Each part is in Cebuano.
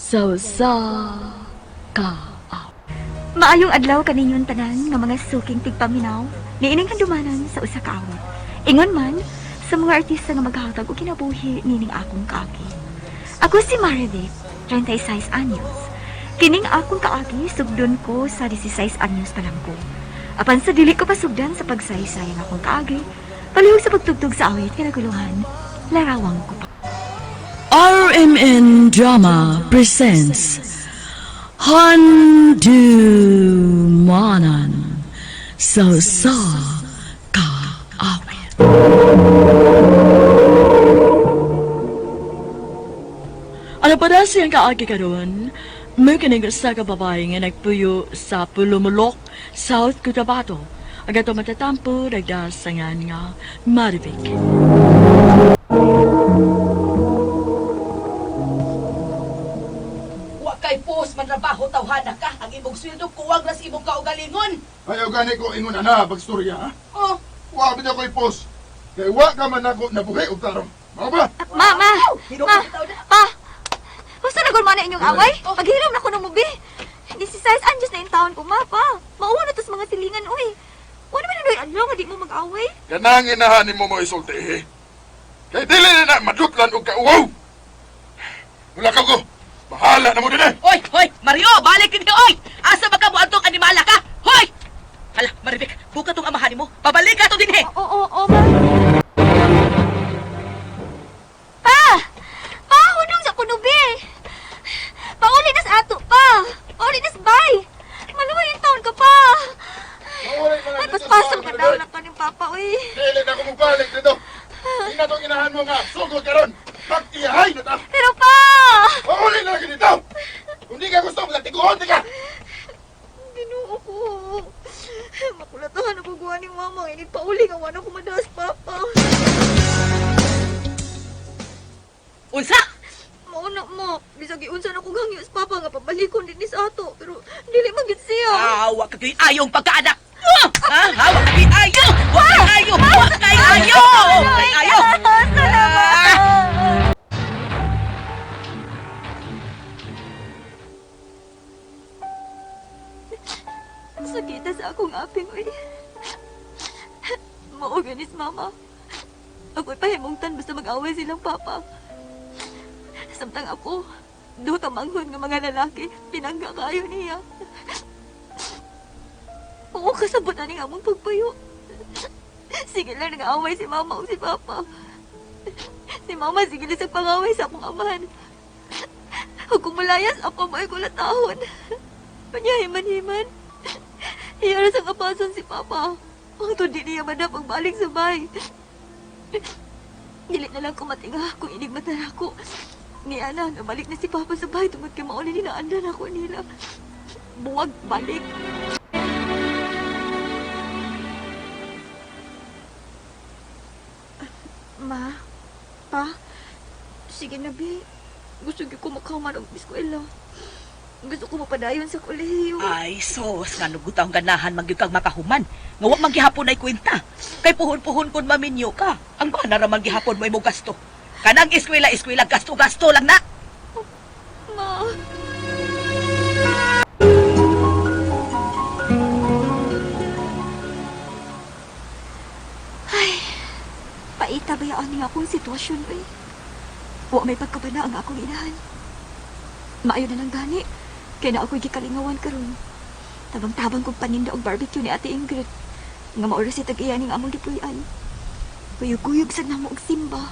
Sa usa ka Maayong adlaw kaninyong tanan nga mga suking tigpaminaw niining handumanan sa usa ka awit. Ingon man sa mga artista nga maghatag og kinabuhi nining akong kaagi. Ako si Marivic, 36 anyos. Kining akong kaagi sugdon ko sa 16 anyos pa lang ko. Apan sa dili ko pasugdan sa pagsaysay ang akong kaagi, palihog sa pagtugtog sa awit kinaguluhan, larawang ko pa. RMN Drama presents Handumanan sa usa ka awit. Ano pa na siyang kaagi karon? May kining usa ka babae nga nagpuyo sa Pulumulok, South Cotabato. Ang ato matatampo nagdasangan nga Marivic. Wa kay post man trabaho tawhana ka. Ang imong sweldo kuwag ra sa imong kaugalingon. Ayaw gani ko ingon ana bagstorya ha. Oh, Wa bitaw ko ipos. Kay wa ka man nako nabuhi og tarong. Mao ba? Ma, ma, Hinog ma, ka bitaw na. pa! Husto na gud man na inyong away? Paghiram na ko ng mubi. 16 anyos na yung taon ko, ma, pa. Mauwa na tos mga silingan, uy. Wala man na adlaw nga di mo mag-away. Kanang inahan nimo mo isulti. Eh. Kay dili na na madutlan og kauwaw. Wala ka ko. Bahala na mo dinhi. Hoy, hoy, Mario, balik din ka, oy! Asa ba ka mo antong animala ka? Hoy! Hala, Maribik, buka tong amahan nimo. Pabalik ka to dinhi. Oo, oo, oo, ma. Pa! Pa, hunong sa kunubi. Pauli na sa ato, pa. Pauli na sa bay. Maluway yung taon ka, pa. Maulay ka na Ay, dito sa paspasok ka bahay, daw Maribel. na kaning papa, uy. Dili na ko mobalik dito. Ina tong inahan mo nga sugod karon. Pagtiyahay na ta. Pero pa! Maulay na lagi dito. Kung di ka gusto, maglatiguon di ka. Ginoo ko. Makulatahan ako gawa ni mama. Ini pauli nga wala ko madaas, papa. Unsa? Mauna mo. Bisag iunsa na ko gangyos, papa nga pabalikon din ni sa ato. Pero dili man gid siya. Ah, wa ka kay ayong pagkaanak. Ah, ha, wa ka kay ayo. Wa kay ayo. Wa kay ayo. Wa kay ayo. Salamat! Sakita sa akong aping, uy. Mao ganis, mama. Ako'y pahimungtan basta mag-away silang papa. Samtang ako, duha ka manghon nga mga lalaki, pinangga kayo niya. Oo, kasabot na among pagpayo. Sige lang, nag-aaway si mama o si papa. Si mama, sige lang sa pangaway sa akong amahan. Huwag malayas, ako mo ay kulatahon. Panyahiman-himan. Iyara sa kapasan si papa. Ang tundi niya manap ang balik sa bahay. Dili na lang ko matinga kung inigmata na ako. Ni Ana, nabalik na si Papa sa bahay tungod kay mauli nila andan ako nila. Buwag balik. Ma, pa, sige na bi. Gusto gyud ko makahuman og eskwela. Gusto ko mapadayon sa kolehiyo. Ay, sos, nga nugot ang ganahan man gyud kag makahuman. Nga wa man gihapon ay kwenta. Kay puhon-puhon kun maminyo ka. Ang bana ra man gihapon mo imong gasto. Kanang eskwela, eskwela, gasto-gasto lang na. Ma. Ay, paita ba yaan nga akong sitwasyon, uy? Wa may pagkabana ang akong inahan. Maayo na lang gani, kaya na ako'y gikalingawan karon. Tabang-tabang kong paninda og barbecue ni Ate Ingrid. Nga maura si tag-iya ning among gipuy-an. Kuyog-kuyog sad namo og simba.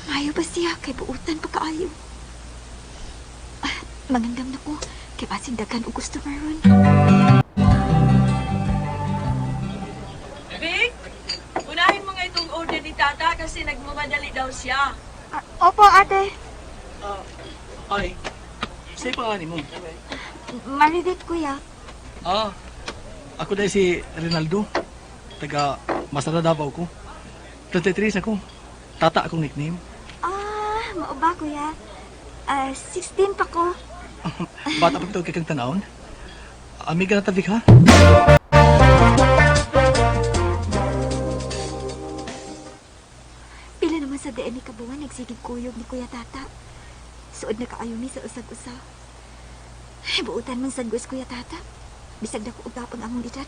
Maayo ba siya kay buutan pa kaayo. Ah, mangandam na ko kay basin daghan og customer ron. Vic, unahin mo nga itong order ni Tata kasi nagmamadali daw siya. Ah, opo, ate. Ay, sa'yo pangalan mo. Maridit, kuya. Ah, ako dahil si Rinaldo. Taga Masara Davao ko. 23 ako. Tata akong nickname. Ah, mao ba, kuya? Ah, 16 pa ko. Bata pa ito kay kang tanawon. Amiga na tabik ha? Pila naman sa DMI kabuan nagsigig kuyog ni Kuya Tata. Suod na kaayo mi sa usag-usa. Buutan man sad gusto, Kuya Tata. Bisag dako og gapang among edad.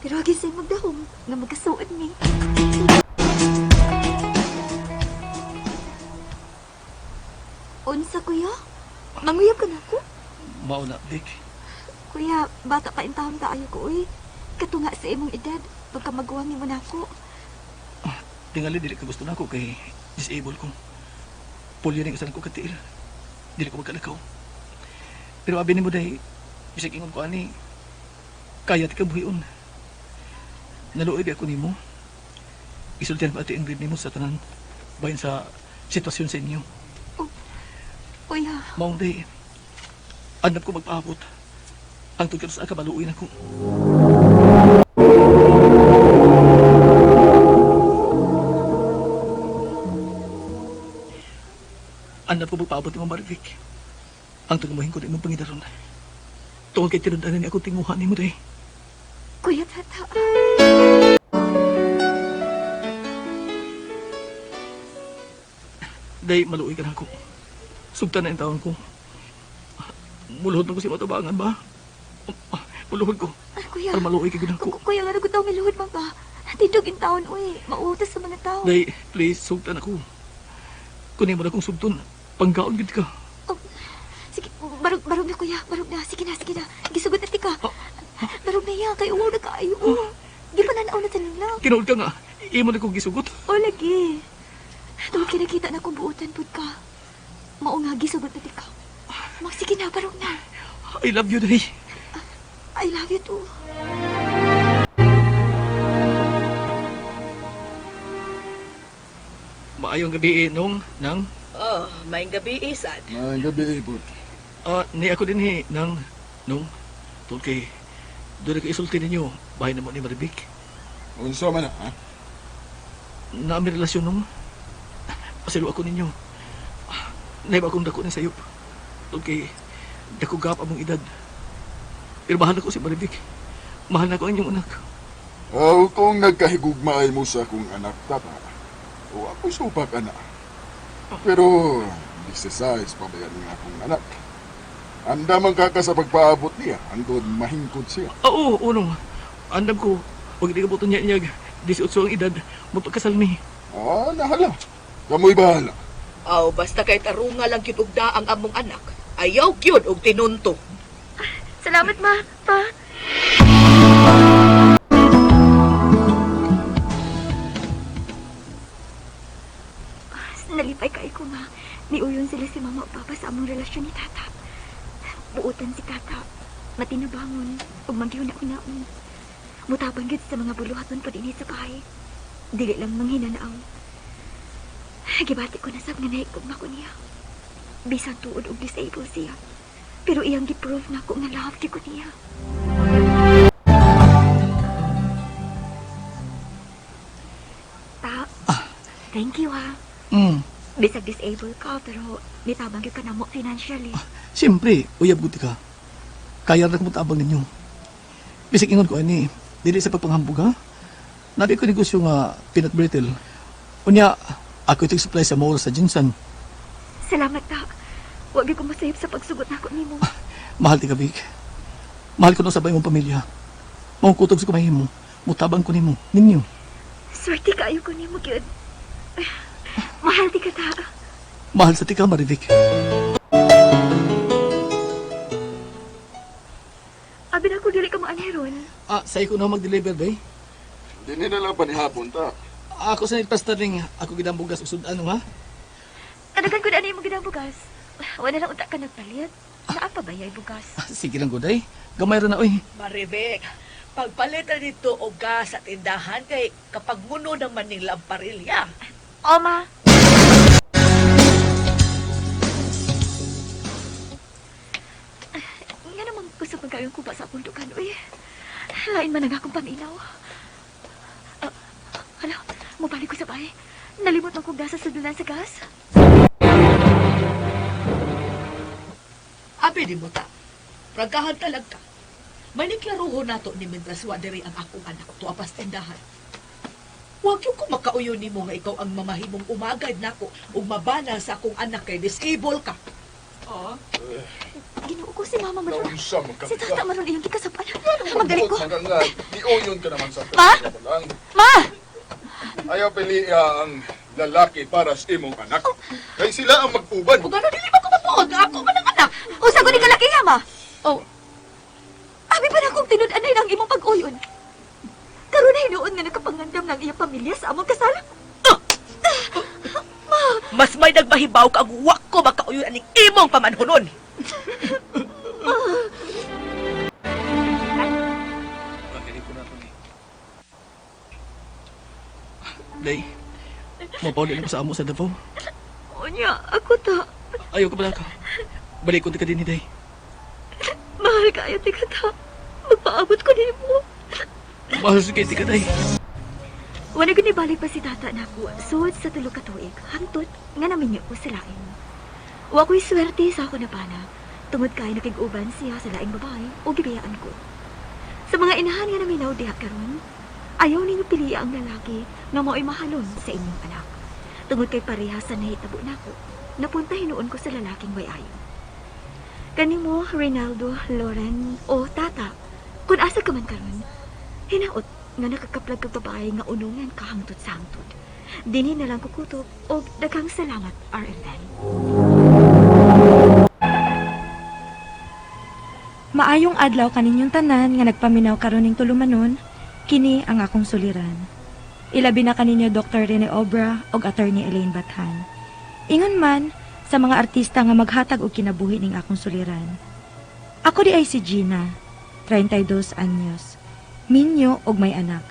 Pero agi say magdahom nga magkasuod mi. Unsa, kuya? Manguyab ka na ko? Mao na, Vic. Kuya, bata pa intawon kaayo ko uy. Katunga sa imong edad, pagka maguwang nimo nako. Tingali dili ka gusto nako kay disable ko. Polio ning usan ko katiil. Dili ko magkalakaw. Pero abi nimo day, bisag ingon ko ani, kaya ti ka buhion. Naluoy di ako nimo. Isultihan pa ati ang grade nimo sa tanan bahin sa sitwasyon sa inyo. Kuya, Maong day, andam ko magpaabot. Ang tugkar sa kabaluin ako. Andam ko magpaabot ni Marvic. Ang tugmuhin ko na imong pangidaron. Tungod kay tinud-anan ni ako tinguha nimo day. Kuya Tata. Day, maluoy ka na ako. Sugtan na yung taon ko. Muluhod man ko sa matabangan ba? Muluhod ko. Ay, kuya. Para maluoy ka gud ako. Kuya, nga ko may luhod man ka. Tindog in taon, uy. Mautas sa mga tao. Day, please, sugtan ako. Kunin mo na akong sugton. Panggaon gid ka. Oh, sige, barog, barog na, kuya. Barog na. Sige na, sige na. Gisugot na tika. Barog na yan. Kay uwaw na kaayo. Di pa nanaw na tanong lang. Tinuod ka nga. Imo na kong gisugot. O, lagi. Tungod kinakita na kong buutan pud ka. Mao nga, gisugot na tika. Mag, sige na, barog na. I love you, Day. I love you too. Maayong gabi, eh, nung, nang. Oh, may gabi isad. May gabi, ibot. Ah, ni ako din, he, nang, nung. Tungod kay, doon ka isulti ninyo. Bahay na mo ni Maribik. Unsa man na, ha? Naami relasyon nung. Pasilo ako ninyo. Naiba akong dako ni sayop. Tungod kay, dako gap among edad. Pero mahal ako si Maribik. Mahal na ko ang inyong anak. Aw, kung nagkahigugmaay mo sa akong anak, tata, o ako supak anak. Pero, exercise pa ba yan ang akong anak? Anda man ka ka sa pagpaabot niya, hangtod mahingkod siya. Ah, oo, oo, nung. Andam ko, huwag di kabuton niya niyag. 18 ang edad, magpagkasal mi. Ah, nahala. Kamoy bahala. Aw, basta kay tarunga lang gyud og daang among anak. Ayaw gyud og tinunto. Salamat, ma. Pa. Nalipay kay ko nga. Niuyon sila si mama ug papa sa among relasyon ni tata. Buutan si tata. Matinabangon ug manggihuna-hunaon. Mutabang gyud sa mga buluhaton pa dinhi sa bahay. Dili lang manghinanaw. Gibati ko na sab nga nahigugma ko niya. Bisan tuod og disabled siya. Pero iyang gi-prove na ako nga love gyud ko niya. Ta, thank you ha. Bisag disabled ka, pero nitabang gyud ka namo financially. Siyempre, uyab gud ka. Kaya ra ko tabang ninyo. Bisag ingon ko ani, dili sa pagpanghambog ha. Nabi ko negosyo nga peanut brittle. Unya, ako itong supply sa mall sa Jinsan. Salamat ta. Wa gyud ko masayop sa pagsugot nako nimo. Mahal ti ka, Vic. Mahal ko na sabay mong pamilya. Mong kutob sa kumahimo. Mutabang ko nimo, ninyo. Swerte kaayo ko nimo gyud. Mahal di ka ta. Mahal sa tika, Marivic. Abi na ko dili ka maanheron. Ah, sa iko na mag-deliver, day. Dini na lang panihapon, ta. Ako sa nilpasta ring ako gidambugas og sudan ha. Tanagan ko na ani imong ginabugas. Wala lang unta ka nagpalit. Naa pa ba yay bugas? Ah, sige lang guday. Gamay ra na oy. Maribek, pagpalit na dito og gas sa tindahan kay kapag muno naman ning lamparilya. Oma. Nga naman gusto pagkayong kuba sa akong dukan, uy. Lain man ang akong paminaw. Ah, hala, mabalik ko sa bahay. Nalimot ang kong sa sudulan sa gas. Abi ni mo ta. Pragahan talaga. May niklaruho nato ni Mintras wa diri ang akong anak tuwa pas tindahan. Huwag yung kumakauyo nimo nga ikaw ang mamahimong umagad nako ug mabana sa akong anak kay disable ka. Ginoo ko si mama man ron. Naunsa man ka. Si tata man ron iyang gikasapan. Magdali ko. Nga, niuyon ka naman sa Ma? lang. Ma! Ayaw piliya ang lalaki para sa imong anak. Kay sila ang mag-uban. Ug ano dili ba ko matuod nga ako man ang anak? Usa ko ni kalaki ma. Oh, Abi pa na akong tinud-anay ng imong pag-uyon. Karon na hinuon nga nakapangandam ng iyang pamilya sa among kasal. mas may nagmahibaw ka ang wa ko makauyon aning imong pamanhunon. Pakinig ko na ito eh. Day, mapauli lang ko sa amo sa Davao. Unya, ako ta. Ayaw ka pala ka. Balik ko ka din ni Day. Mahal kayo ti ka ta. Magpaabot ko nimo. Mahal sa kay ka, Day. Wala gud balik pa si tata nako. Sud sa tulo ka tuig, hantod nga naminyo ko sa lain. Wa ko'y swerte sa ako na pana. Tungod kay nakig-uban siya sa laing babae o gibiyaan ko. Sa mga inahan nga naminaw diha karon, ayaw ninyo piliya ang lalaki nga mao'y mahalon sa inyong anak. Tungod kay pareha sa nahitabo nako, napunta hinuon ko sa lalaking way ayo. Kanimo, Rinaldo, Loren, o tata, kung asa ka man karon, hinaot nga nakakaplag kag babae nga unungan ka hangtod sa hangtod. Dinhi na lang kukutob og daghang salamat, RMN. Maayong adlaw kaninyong tanan nga nagpaminaw karon ning tulumanon, kini ang akong suliran. Ilabi na kaninyo Dr. Rene Obra ug Attorney Elaine Bathan. Ingon man sa mga artista nga maghatag og kinabuhi ning akong suliran. Ako di ay si Gina, 32 anyos. Minyo og may anak.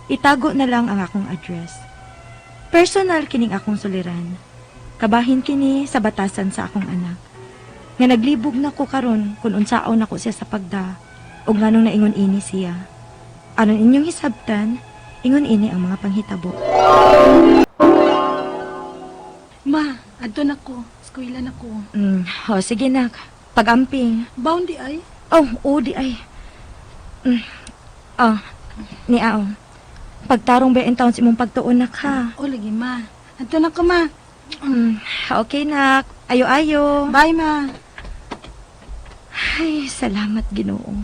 Itago na lang ang akong address. Personal kining akong suliran. Kabahin kini sa batasan sa akong anak nga naglibog na ko karon kung unsaon nako siya sa pagda ug nganong naingon ini siya. Aron inyong hisabtan, ingon ini ang mga panghitabo. Ma, adto na ko. Eskwela na ko. Ho, sige nak, pagamping. Bound di ay. Oh, o di ay. Oh, ni ao. Pagtarong ba in taon sa imong pagtuon nak ha. O lagi ma. Adto na ko ma. Okay nak, ayo-ayo. Bye ma. Ay, salamat Ginoo.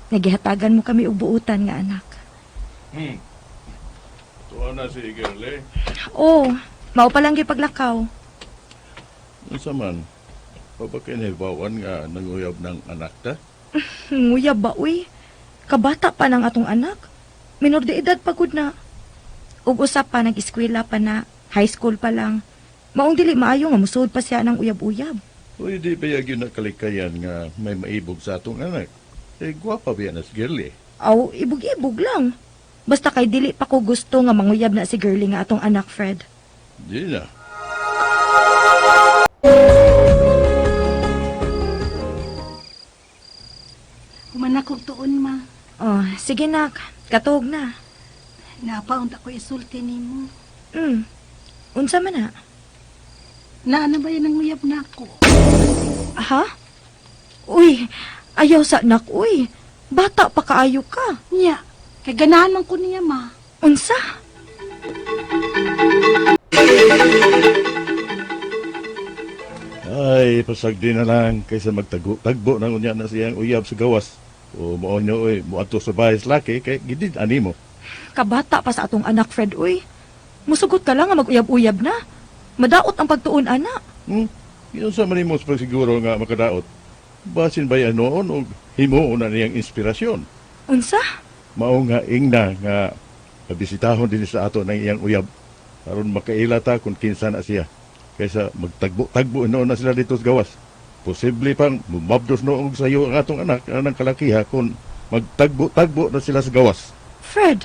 Nagihatagan mo kami og buutan nga anak. Tuwa na si Girlie. Oh, mao pa lang gipaglakaw. Unsa man, papakinahibawan nga nanguyab ng anak ta? Nguya ba, uy? Kabata pa ng atong anak. Minor de edad pa gud na. Ug usap pa nag-eskwela pa na, high school pa lang. Maong dili maayo nga musuod pa siya ng uyab-uyab. Uy, di ba yun nakalikayan nga may maibog sa atong anak? Eh, gwapa ba yan as Girlie? Aw, ibog-ibog lang. Basta kay dili pa ko gusto nga manguyab na si girlie nga atong anak, Fred. Di na. Human akong tuon ma. Oh, sige nak, katuog na. Napaunta ko isulti nimo. Unsa man na? Naana ba yan ang uyab na ako? Ha? Uy, ayaw sa nak, uy. Bata pa kaayo ka. Nya, kay ganahan man ko niya ma. Unsa? Ay, pasagdi na lang kaysa magtagbo na unya na siyang uyab sa gawas. O mao nyo, oy, muadto sa bahay sa laki, kay gidid animo. Kabata pa sa atong anak, Fred, uy. Musugot ka lang nga mag-uyab-uyab na. Madaot ang pagtuon, ana. Yun sa manimo sa pagsiguro nga makadaot. Basin ba yan noon o himuon na niyang inspirasyon? Unsa? Mao nga ingna nga pabisitahon din sa ato ng iyang uyab aron makaila ta kung kinsa na siya kaysa magtagbo-tagbo noon na sila dito sa gawas. Posible pang mabdos noong sa iyo ang atong anak anang kalakiha kung magtagbo-tagbo na sila sa gawas. Fred,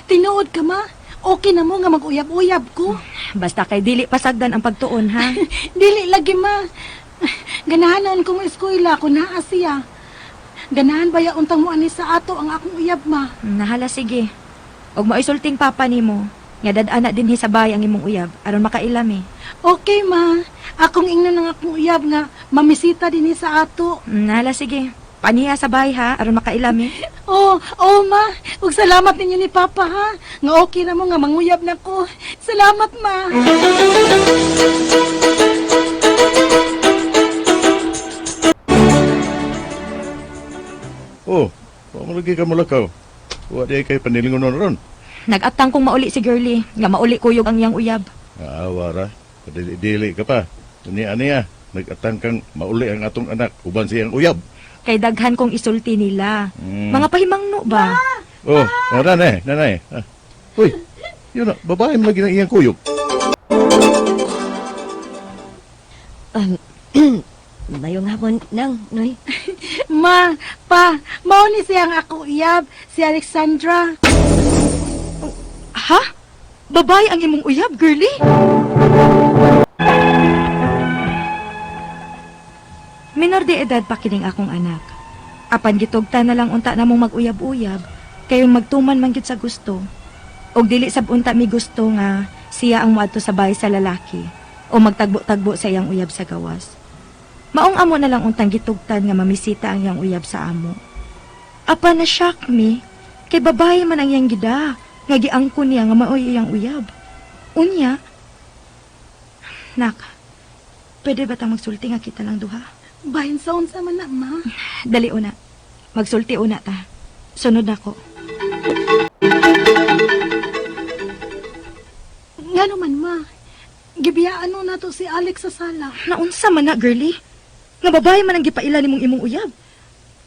Tinuod ka ma. Okay na mo nga mag-uyab-uyab ko. basta kay dili pasagdan ang pagtuon, ha? Dili lagi ma. Ganahan noon kong eskwela ko naa siya. Ganahan ba ya untang mo ani sa ato ang akong uyab ma? Nahala, sige. Og maisulting papa nimo, nga dad-ana dinhi sa bahay ang imong uyab, aron makailam eh. Okay ma. Akong ingnon ang akong uyab nga mamisita dinhi sa ato. Nahala, sige. Paniya sa bahay ha, aron makailami. Oh, oh ma. Ug salamat ninyo ni Papa ha. Nga okay na mo nga manguyab na ko. Salamat ma. Oh, wa mo lagi ka mulakaw. Wa di kay panilingon ron. Nagatang kong mauli si Girlie, nga mauli kuyog ang iyang uyab. Aawa ra. Dili-dili ka pa. Ani aniya, nagatang kang mauli ang atong anak uban siyang uyab. Kay daghan kong isulti nila. Mm. Mga pahimangno ba? Oh, oh nanay, nanay. Ah. Uy, yun na, babae mo lagi ng iyang kuyog. Mayong hapon nang, Noy. Ma, pa, mao ni siya ang ako uyab, si Alexandra. Ha? Babae ang imong uyab, girlie? Minor de edad pa kining akong anak. Apan gitugta na lang unta namong mag-uyab-uyab, kayong magtuman man gyud sa gusto. Og dili sab unta mi gusto nga siya ang moadto sa bahay sa lalaki o magtagbo-tagbo sa iyang uyab sa gawas. Maong amo na lang untang gitugtan nga mamisita ang iyang uyab sa amo. Apan na shock mi, kay babae man ang iyang gida, nga giangkon niya nga maoy iyang uyab. Unya, nak, pwede ba tang magsulti nga kita lang duha? Bahin sa unsa man na ma. Dali una. Magsulti una ta. Sunod nako. Ngano man ma. Gibiyaan mo na to si Alex sa sala. Naunsa man na, girlie? Nga babae man ang gipaila nimong imong uyab.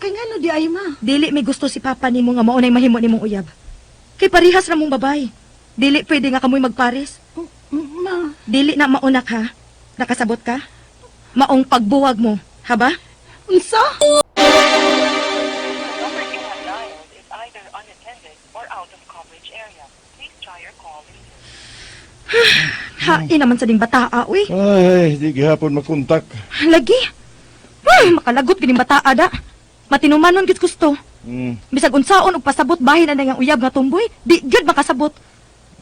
Kay ngano di ay ma. Dili may gusto si papa nimo nga maunay mahimo nimong uyab. Kay parihas ra mong babae. Dili pwede nga kamoy magpares. Ma, Dili na mauna ka. Nakasabot ka? Maong pagbuwag mo, haba? unsa? Hain naman sa ding bataa, uy. Ay, di gihapon makontak. Lagi. Ay, makalagot gining bataa da. Matinumanon gid gusto. Bisag unsaon og pasabot bahin na nang uyab nga tumboy, di gyud makasabot.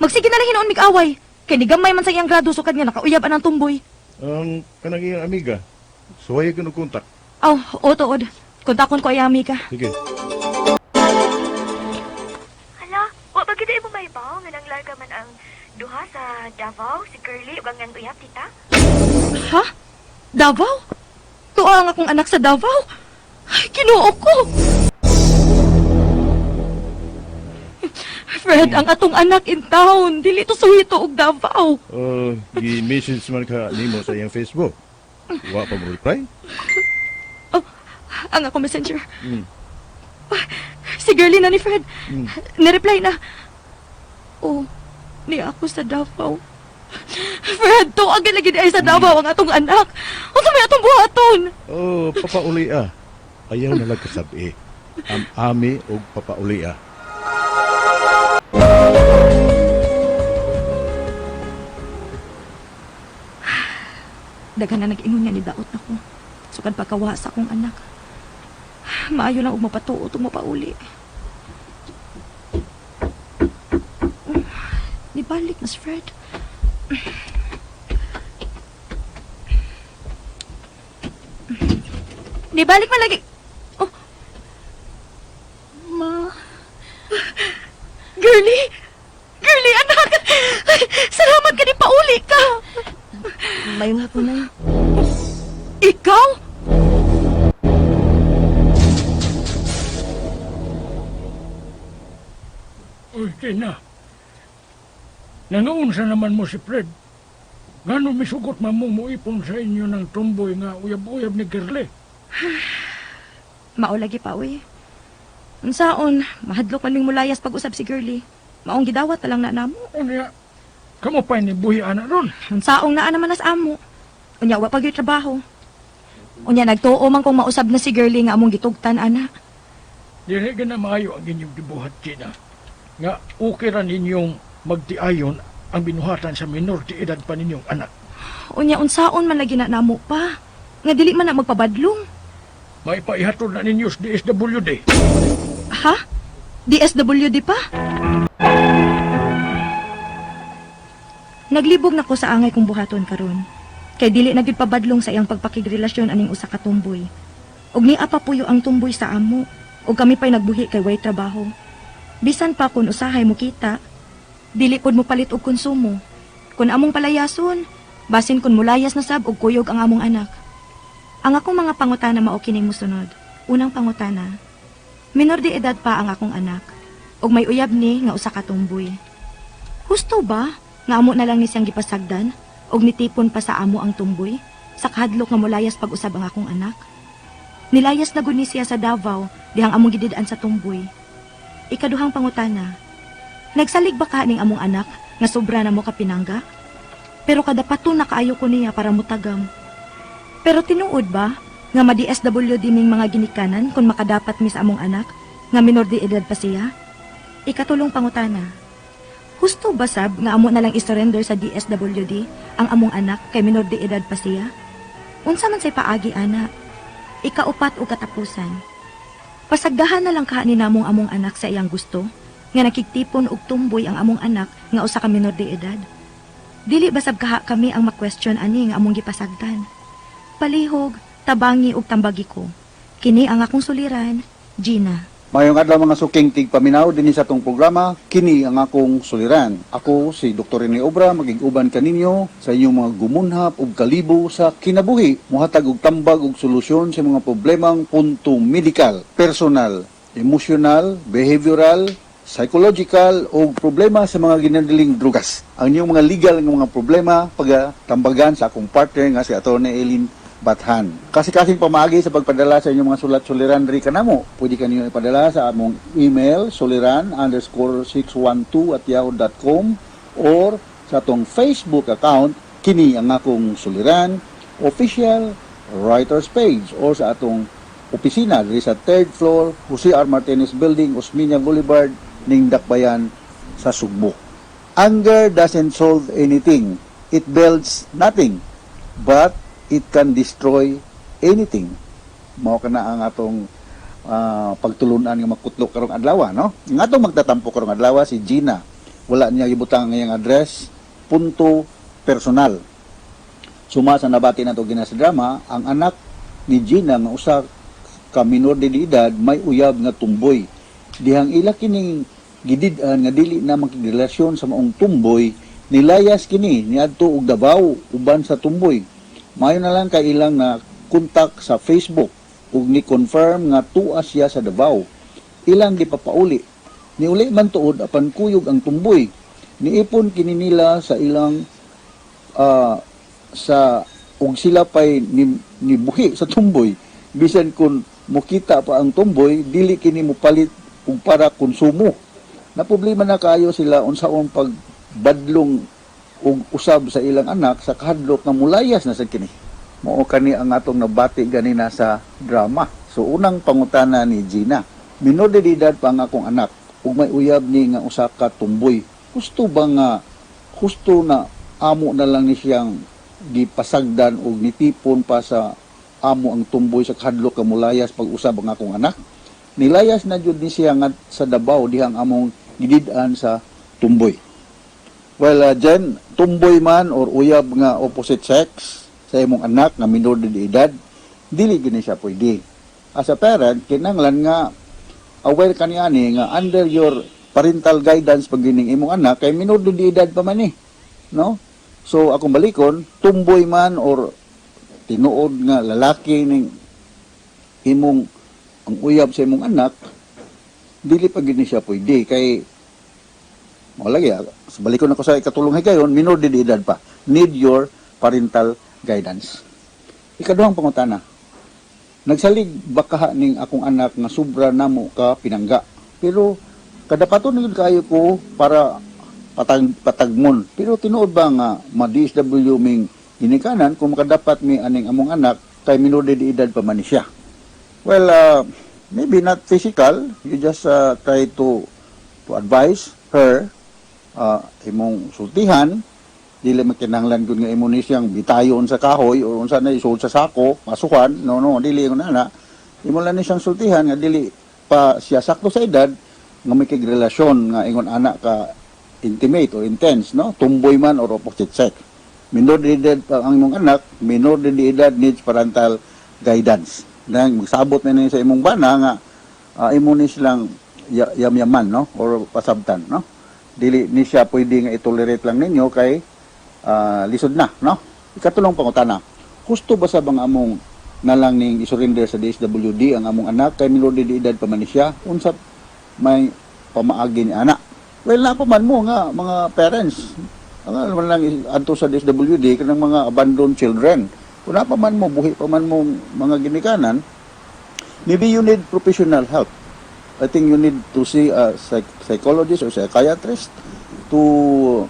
Magsige na lang hinuon mig-away. Kay nigamay man sa iyang grado sukad nga nakauyab anang tumboy. Ang kanang iyang amiga, suway ka kontak. Aw, o tuod. Kontakon ko ay amiga. Sige. Hala, wa ba gid mo mahibaw nga nanglarga man ang duha sa Davao, si Curly ug ang iyang uyab, tita? Ha? Davao? Tuwa ang akong anak sa Davao? Ay, Ginoo ko! Fred, ang atong anak in town. Dili to suhito og Davao. Oh, gi-message man ka nimo sa iyang Facebook. Wa pa mo reply? Oh, ang ako messenger. Mm. Si girlie na ni Fred. Mm. Nireply na. Oh, ni ako sa Davao. Fred, tuwag lagi di ay sa Davao ang atong anak. Unsa may atong buhaton? Oh, papauli ah. Ayaw na lang kasabi. Am ami og papauli ah. Daghan na nag-ingon nga ni daot nako. Sukad pagkawa sa akong anak. Maayo lang og mapatuot ug mapauli. Oh, nibalik na si Fred. Nibalik man lagi. Oh, Ma, girlie! Girlie, anak! Salamat ka ni pauli ka! Mayong hapon nang. Ikaw? Uy, Tina. Nangaunsa naman mo si Fred. Ngano misugot man mo moipon sa inyo ng tumboy nga uyab-uyab ni Girlie. Mao lagi pa, uy. Unsaon, mahadlok man ming mulayas pag-usab si Girlie. Maong gidawat na lang na namo. Unya, kamo pa ni buhi ana ron. Unsaong naa naman nas amo. Unya wa pa gyud trabaho. Unya nagtuo man kung mausab na si Girlie nga among gitugtan ana. Dili gina maayo ang inyong gibuhat, Tina. Nga okay ra ninyong magtiayon ang binuhatan sa minor di edad pa ninyong anak. Unya unsaon man lagi na namo pa. Nga dili man na magpabadlong. Maipaihatod na ninyo sa DSWD. Ha? DSWD pa? Naglibog na ko sa angay kong buhaton karon. Kay dili na gyud pabadlong sa iyang pagpakigrelasyon aning usa ka tumboy. Ug nia pa puyo ang tumboy sa amo. Ug kami pa'y nagbuhi kay way trabaho. Bisan pa kung usahay mo kita, dili pod mo palit og konsumo. Kung among palayason, basin kun mulayas na sab og kuyog ang among anak. Ang akong mga pangutana mao kining mosunod. Unang pangutana, minor de edad pa ang akong anak ug may uyab ni nga usa ka tumboy. Husto ba nga amo na lang ni siyang gipasagdan ug nitipon pa sa amo ang tumboy sa kahadlok nga mulayas pag-usab ang akong anak? Nilayas na gud ni siya sa Davao dihang among gidid-an sa tumboy. Ikaduhang pangutana, nagsalig ba ka ning among anak nga sobra na mo ka pinangga? Pero kadapaton na kaayo ko niya para mutagam. Pero tinuod ba nga ma-DSWD ming mga ginikanan kung makadapat mi sa among anak nga minor de edad pa siya? Ikatulong pangutana, husto ba sab nga amo na lang isurrender sa DSWD ang among anak kay minor de edad pa siya? Unsa man say paagi ana? Ikaupat o katapusan. Pasagdahan na lang kaha ni namong among anak sa iyang gusto nga nakigtipon og tumboy ang among anak nga usa ka minor de edad. Dili ba sab kaha kami ang ma-question ani nga among gipasagdan? Palihog, tabangi ug tambagi ko. Kini ang akong suliran, Gina. Mayong adlaw, mga suking tigpaminaw dinhi sa atong programa, kini ang akong suliran. Ako si Dr. Rene Obra, magig-uban kaninyo sa inyong mga gumunhap ug kalibo sa kinabuhi, muhatag og tambag ug solusyon sa mga problemang punto medikal, personal, emotional, behavioral, psychological o problema sa mga ginadiling drugas. Ang inyong mga legal nga mga problema pagatambagan sa akong partner nga si Atty. Eileen Bathan. Kasi-kasing pamaagi sa pagpadala sa inyong mga sulat suliran diri kanamo. Pwede kaninyo ipadala sa among email suliran_612@yahoo.com or sa atong Facebook account, kini ang akong suliran official writers page, or sa atong opisina diri sa third floor, Jose R. Martinez Building, Osmeña Boulevard, ning Dakbayan sa Sugbo. Anger doesn't solve anything. It builds nothing. But it can destroy anything. Mao kana ang atong pagtulunan nga magkutlok karong adlaw, no? Ang atong magtatampo karong adlaw si Gina. Wala niya gibutang ang iyang address, punto personal. Suma sa nabati nato gina sa drama, ang anak ni Gina nga usa ka minor de edad may uyab nga tumboy. Dihang ila kining gidid-an nga dili na makigrelasyon sa maong tumboy, nilayas kini niadto og Davao uban sa tumboy. Mayo na lang kay ilang na kontak sa Facebook ug ni confirm nga tua siya sa Davao. Ilang gipapauli. Niuli man tuod apan kuyog ang tumboy. Niipon kini nila sa ilang sa ug sila pay ni buhi sa tumboy. Bisan kung mukita pa ang tumboy, dili kini mopalit ug para konsumo. Na problema na kayo sila unsaon pagbadlong ug usab sa ilang anak sa kahadlok nga mulayas na sa kini. Mao kani ang atong nabati ganina sa drama. So unang pangutana ni Gina, minor de edad pa ang akong anak ug may uyab ni nga usa ka tumboy. Husto ba nga husto na amo na lang ni siyang gipasagdan og nitipon pa sa amo ang tumboy sa kahadlok nga mulayas pag-usab ang akong anak? Nilayas na jud ni siya nga sa Davao dihang among gidid-an sa tumboy. Well, Jen, tumboy man or uyab nga opposite sex sa imong anak nga minor de edad, dili gini siya pwede. As a parent, kinanglan nga aware ka niani nga under your parental guidance pag gining imong anak kay minor de edad pa man eh. No? So akong balikon, tumboy man or tinuod nga lalaki ning imong ang uyab sa imong anak, dili pa gini siya pwede kay mo lagi ah, sa balikon ako sa ikatulong higayon, minor de edad pa, need your parental guidance. Ikaduhang pangutana, nagsalig ba kaha ning akong anak nga sobra namo ka pinangga, pero kadapaton gyud kaayo ko para patagmon? Pero tinuod ba nga ma-DSW ming ginikanan kung makadapat mi aning among anak kay minor de edad pa man ni siya? Well, maybe not physical. You just try to advise her, imong sultihan, dili makinahanglan gud nga imo ni siyang bitayon sa kahoy or unsa na isuod sa sako, masukan. No, dili ingon ana. Imo lang ni siyang sultihan nga dili pa siya sakto sa edad nga may relasyon nga ingon ana ka intimate or intense, no, tumboy man or opposite sex. Minor de edad pa ang imong anak, minor de edad needs parental guidance. Nang magsabot man ni sa imong bana nga imo ni silang yamyaman, no, or pasabtan, no. Dili ni siya pwede nga i-tolerate lang ninyo kay lisod na, no. Ikatulong pangutana, husto ba sa bang among nalang ning isurrender sa DSWD ang among anak kay minor de edad pa man ni siya? Unsa may pamaagi ni ana? Well, naa pa man mo nga mga parents ang ano man lang adto sa DSWD kanang mga abandoned children. Kung naa pa man mo, buhi pa man mo mga ginikanan, maybe you need professional help. I think you need to see a psychologist or psychiatrist to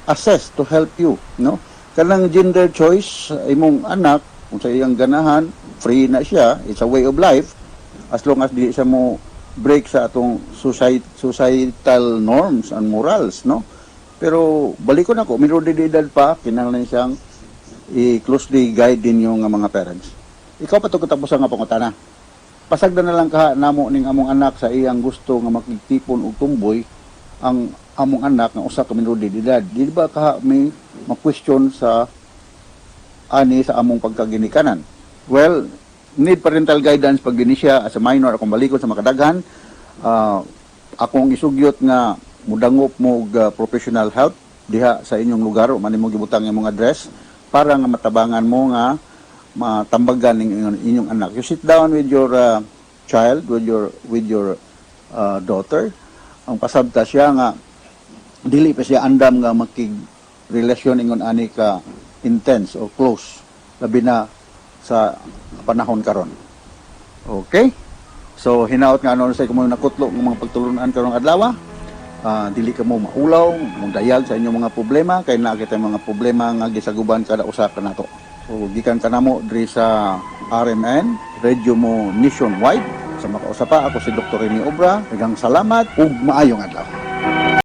assess, to help you, no? Kanang gender choice, imong anak, kung sa iyang ganahan, free na siya, it's a way of life, as long as di siya mo break sa atong societal norms and morals, no? Pero balikon ako, minor de edad pa, kinahanglan siyang i-closely guide din yung mga parents. Ikaw pa to katapos nga pangutana. Pasagdan na lang kaha namo ning among anak sa iyang gusto nga makigtipon og tumboy ang among anak nga usa ka minor de edad. Di ba kaha may ma-question sa ani sa among pagkaginikanan? Well, need parental guidance pag gini siya as a minor. Akong balikon sa makadaghan, akong isugyot nga mudangop mo og professional help diha sa inyong lugar o man mo gibutang imong address para nga matabangan mo nga matambagan ning inyong anak. You sit down with your child, with your daughter. Ang pasabta siya nga dili pa siya andam nga makig relasyon ingon ani ka intense or close, labi na sa panahon karon. Okay? So hinaot nga ano sa mo nakutlo ng mga pagtulunan karong adlaw. Dili ka mo maulaw, mong dayag sa inyong mga problema kay naa kita mga problema nga gisaguban kada usa kanato. So gikan kanamo diri sa RMN, Radio Mo Nationwide. Sa makausa pa, ako si Dr. Rene Obra. Daghang salamat ug maayong adlaw.